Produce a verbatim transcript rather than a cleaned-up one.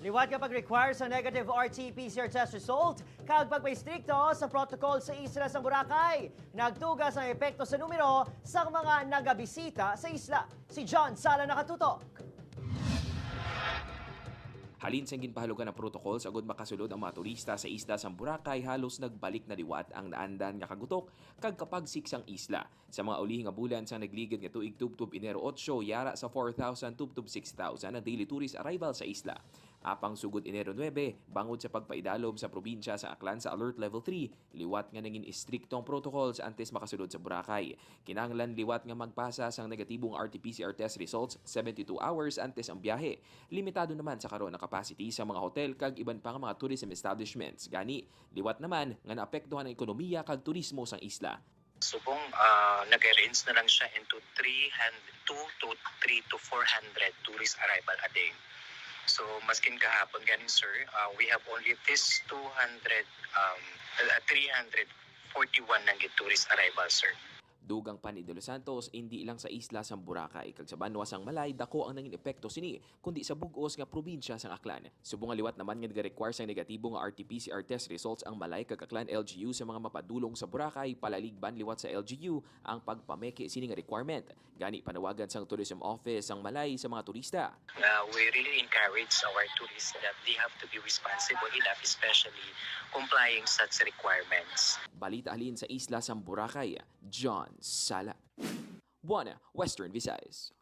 Liwat nga pag-require sa negative R T P C R test result kag pagpaistrikto sa protocol sa isla sang Boracay, nagtugas ang epekto sa numero sang mga nagabisita sa isla. Si John Sala nakatutok. Halin sang ginpahalugan ang protocol sa agud makasulod ang mga turista sa isla sang Boracay, halos nagbalik na liwat ang naandan nga kagutok kag kapagsik sang isla. Sa mga ulihi nga bulan sang nagligid nga tuig, tubtob Enero otso, yara sa four thousand tubtob six thousand ang daily tourist arrival sa isla. Apang sugod Enero nuebe, bangod sa pagpaidalom sa probinsya sa Aklan sa Alert Level three, liwat nga nangin istrikto ang protocols antes makasulod sa Boracay. Kinahanglan liwat nga magpasa sang negatibong R T P C R test results seventy-two hours antes ang biyahe. Limitado naman sa karon ang capacity sa mga hotel kag iban pa nga mga tourism establishments. Gani, liwat naman nga naapektuhan ang ekonomiya kag turismo sang isla. Subong, ah, nag-range na lang siya into three hundred, two to three to four hundred tourist arrival a day. So, maskin kahapon ganing, sir, ah, we have only this two hundred, um, uh, three hundred forty-one lang gid tourist arrival, sir. Dugang pa ni De Los Santos, indi lang sa isla sang Boracay kag sa banwa sang Malay dako ang nangin epekto sini, kundi sa bug-os nga probinsya sang Aklan. Subong nga liwat naman nga nagarequire sang negatibo nga R T P C R test results ang Malay kag Aklan L G U sa mga mapadulong sa Boracay, palaligban liwat sa L G U ang pagpameke sini nga requirement. Gani, panawagan sang Tourism Office sang Malay sa mga turista. Uh, we really encourage our tourists that they have to be responsible enough, especially complying such requirements. Balita halin sa isla sang Boracay, John Sala. Buana, Western Visayas.